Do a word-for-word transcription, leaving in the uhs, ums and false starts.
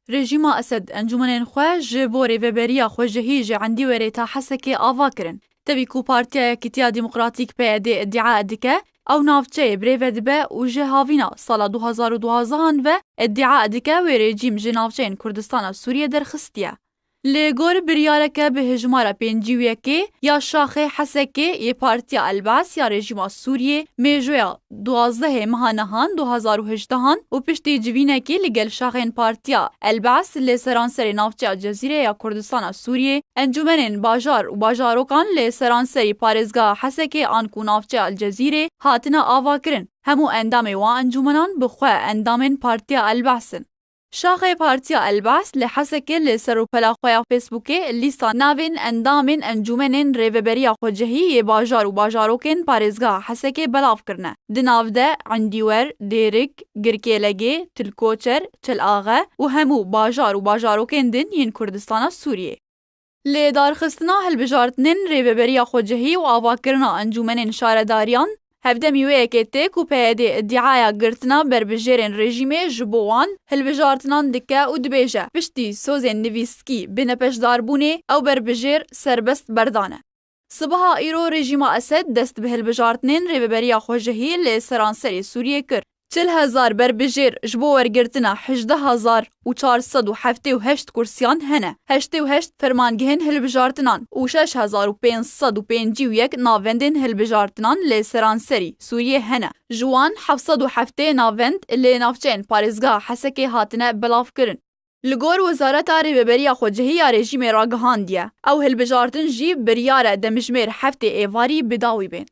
Rejîma Esed encûmenên xwe ji bo rêveberiya xwejihî ji Endîwerê ta Hesekê ava kirin. Tevî ku Partiya Yekîtiya Demokratîk P Y D îdia dike, ew navçeyê birêve dibe û ji havîna sala du hazar û duwazdeh ve îdia dike wê rejîm ji navçeyên Kurdistana Sûriyê derxistiye. Li gor biryareke bi hejmara pêncî û yekê ya şaxê Hesekê yê Partiya Elbas ya rejîma Sûriyê, mêjoya duwazdehê meha nihan du hazar û hejdehan û piştî civînekî li gel şaxên Partiya Elbas li seranserê navçeya Cezîrê ya Kurdistana Sûriyê, encûmenên bajar û bajarokan li seranserî parêzgeha Hesekê an ku navçeya Cezîrê hatine avakirin. Hemû endamê wan encûmenan bi xwe endamên Partiya Elbas in. Şaxê Partiya Elbas li Hesekê li ser rûpela xwe ya Facebookê lîsta navên endamên encûmenên rêveberiya xwecihî yê bajar û bajarokên parêzgeha Hesekê belav kirine. Di nav de Endîwer, Dêrik, Girkêlegê, Tilkoçer, Çelaxe û hemû bajar û bajarokên din yên Kurdistana Sûriyê. Lê darxistina hilbijartinên rêveberiya xwecihî û avakirina encûmenên şaredariyan, hevdemî wê yekê tê ku P Y D îdiaya girtina berbijêrên rejîmê ji bo wan hilbijartinan dike û dibêje, piştî sozên nivîskî bi nepeşdarbûnê ew berbijêr serbest berdane. Sibaha îro rejîma Esed dest bi hilbijartinên rêveberiya xwejihî li seranserê Sûriyê kir. Çil hezar berbijêr ji bo wergirtina hejdeh hezar û çar sed û heftê û heşt kursiyan hene. Heştê û heşt fermangehên hilbijartinan û şeş hezar û pênc sed û pêncî û yek navendên hilbijartinan li seranserî Sûriyê hene. Ji wan heft sed û heftê navend li navçeyên parêzgeha Hesekê hatine belavkirin. Li gor Wezareta Rêveberiya Xwecihî ya rejîmê ragihandiye, ew hilbijartin jî biryar e demjimêr heftê êvarî bi dawî bên.